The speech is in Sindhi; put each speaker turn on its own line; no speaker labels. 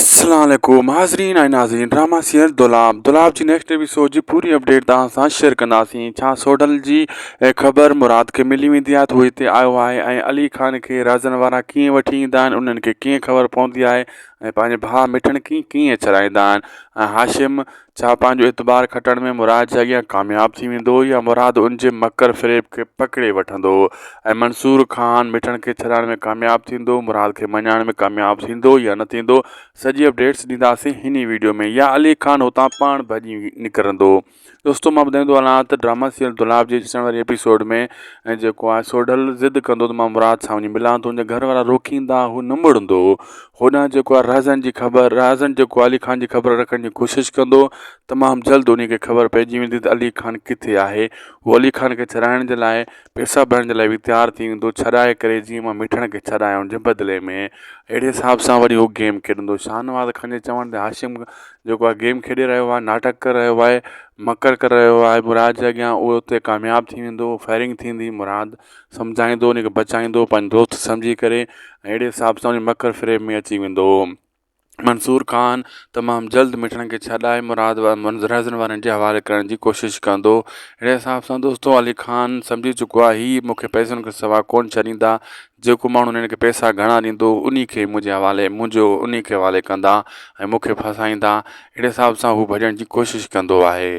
السلام عليڪم حاضرين ۽ ناظرين ڊراما سيريل دولاب دولاب جي نيڪسٽ ايپيسوڊ جي پوري اپڊيٽ توهان سان شيئر ڪنداسين ڇا سوڍل جي خبر مراد کي ملي ويندي آهي ته هو هتي آيو آهي ۽ علي خان کي رازن وارا ڪيئن وٺي ايندا آهن انهن کي ڪيئن خبر پوندي آهي ۽ پنهنجي ڀاء مٺڻ کي ڪيئن ڇڏائيندا آهن ۽ هاشم ڇا پنهنجو اعتبار کٽڻ ۾ مراد جي اڳيان ڪامياب ٿي ويندو يا مراد ان جي مڪر فريب کي پڪڙي وٺندو ۽ منصور خان مٺڻ کي ڇڏائڻ ۾ ڪامياب ٿيندو مراد کي مڃائڻ ۾ ڪامياب ٿيندو يا نه ٿيندو سڄي اپڊيٽس ڏينداسين هن ئي ويڊيو ۾ يا علي خان هتان پاڻ ڀڄي نڪرندو دوستو مان ٻڌائيندو هلان ته ڊراما سيريل دولاب جي اچڻ واري ايپيسوڊ ۾ جيڪو آهي سوڍل ضد ڪندو ته مان مراد سان وڃي ملان ٿو ان جا گهر وارا روڪيندا هو نه مڙندو هوڏانهن جيڪو آهي رهزن جي خبر رهزن جيڪو علي خان جي خبر رکڻ جي ڪوشش ڪندو تمام جلد انهي کي خبر پئجي ويندي ته علي خان ڪٿي آهي هو علي خان کي ڇڏائڻ جي لاء پئسا ڀرڻ جي لاء به تيار ٿي ويندو ڇڏائي ڪري جيئن مان مٺڻ کي ڇڏايان ان جي بدلي ۾ اهڙي حساب سان وري هو گيم کيڏندو شاهنواز خان جي چوڻ تي هاشم جيڪو آهي گيم کيڏي رهيو آهي ناٽڪ ڪري رهيو آهي مڪر ڪري رهيو آهي مراد جي اڳيان اهو اتي ڪامياب ٿي ويندو فائرنگ ٿيندي مراد سمجهائيندو ان کي بچائيندو پنهنجو دوست سمجهي ڪري ۽ اهڙي حساب سان مڪر فريب ۾ اچي ويندو هو. منصور خان تمام جلد مٺڻ کي ڇڏائي مراد رهزن وارن جي حوالي ڪرڻ جي ڪوشش ڪندو. اهڙي حساب سان دوستو علي خان سمجهي چڪو آهي هي مون کي پئسن کان سوا ڪونه ڇڏيندا جيڪو ماڻهو هنن کي پئسا گهڻا ڏيندو انهي کي منهنجي حوالي منهنجو انهي کي حوالي ڪندا ۽ مون کي ڦاسائيندا اهڙي حساب سان هو ڀڄڻ جي ڪوشش ڪندو آهي.